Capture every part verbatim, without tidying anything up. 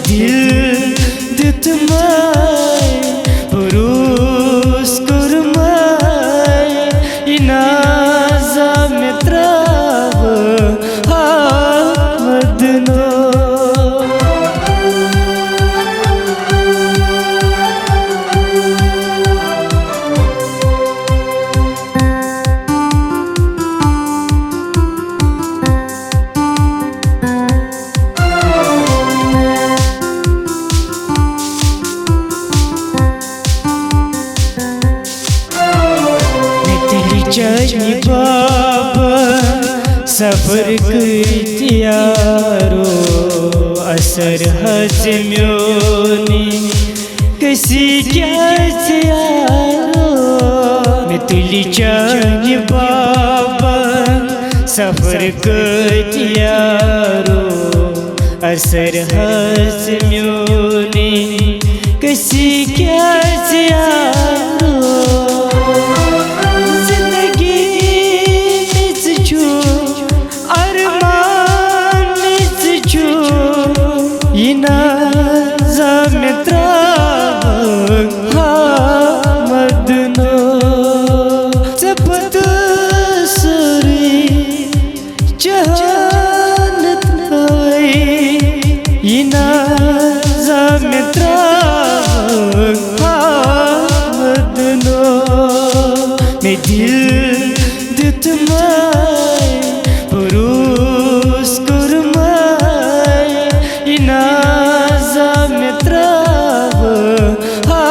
دِل دیُتمَے، بروس کوٚرمَے، یہِ نازا مےٚ ترٛاوٕ ہا مدنو۔ مےٚ تیٚلہِ چانہِ بابا سفر کٔرِتھ یارو، اثر حظ میونی کسی کیٛازِ یارو۔ مےٚ تُلہِ چانہِ بابا سفر کٔتۍ یارو، اثر حظ میونی کسی کیٛازِ یارو۔ زندگی مےٚ ژٕ چھُ، ارمان مےٚ ژٕ چھُ، یہِ نازا مےٚ ترٛاوٕ ہا مدنو۔ ژےٚ پتہٕ سٲرٕے جہانت نٲے، یہِ نازا مےٚ ترٛاوٕ ہا مدنو۔ مےٚ دِل دیُتمَے، بروس کوٚرمَے، یہِ نازا مےٚ ترٛاوٕ ہا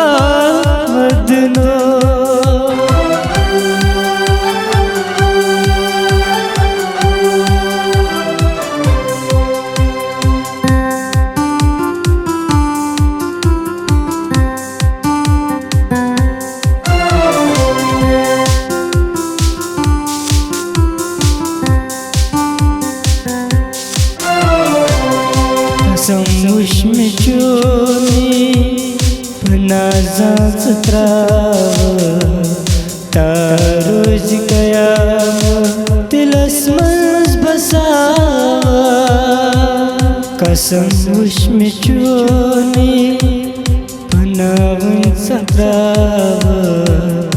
مدنو۔ قسم وٕچھ مےٚ چونی، بہٕ نہ زانٛژٕ ترٛاوٕ، تار روزِ قیامت دِلس منٛز بساوان۔ قسم وٕچھ مےٚ چونی، بناوُن سۄ ترٛاوٕ،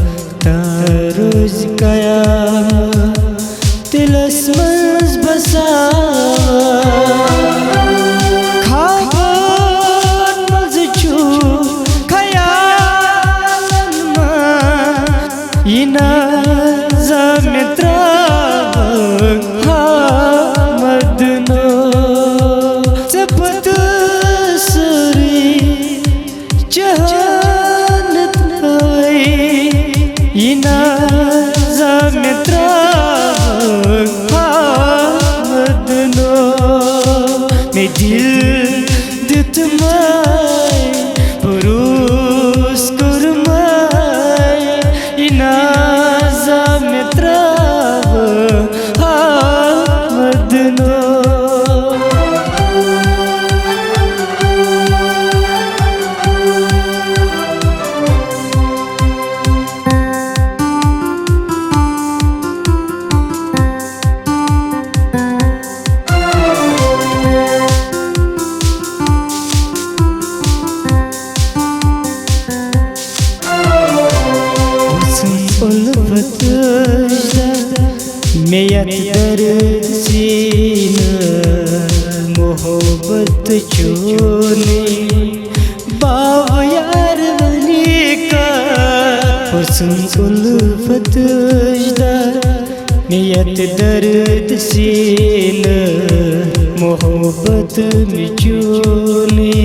تار روزِ قیامت دِلس منٛز بساوان۔ خوابن منٛز چھُ خیالن منٛز یہِ نازا مےٚ ترٛاوٕ ہا مدنو۔ ژےٚ پتہٕ سٲرٕے جہانت نٲے، یہِ نازا مےٚ ترٛاوٕ ہا مدنو۔ مےٚ دِل دیُتمَے، بروس کوٚرمَے، یہِ نازا مےٚ ترٛاوٕ ہا مدنو۔ وُژھُن اُلفت اجدہ، مےٚ یتھ درد سینہٕ محبت چونٕے۔ باو یار ونی کا حسن الفت اجدہ، مےٚ یتھ درد سینہٕ محبت مےٚ چونٕے۔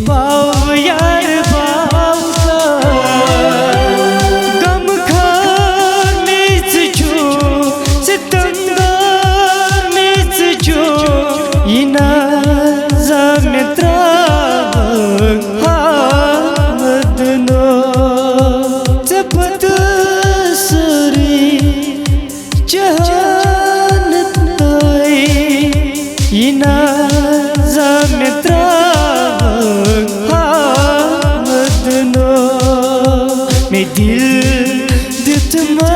باو یار باو کا، غم خار مےٚ ژٕ چھُ، ستم دار مےٚ ژٕ چھُ، یہِ نازا مےٚ ترٛاوٕ ہا مدنو۔ ژےٚ پتہٕ سٲرٕے جہانت نٲے، یہِ نازا مےٚ ترٛاوٕ ہا مدنو۔ مےٚ دِل دیُتمَے،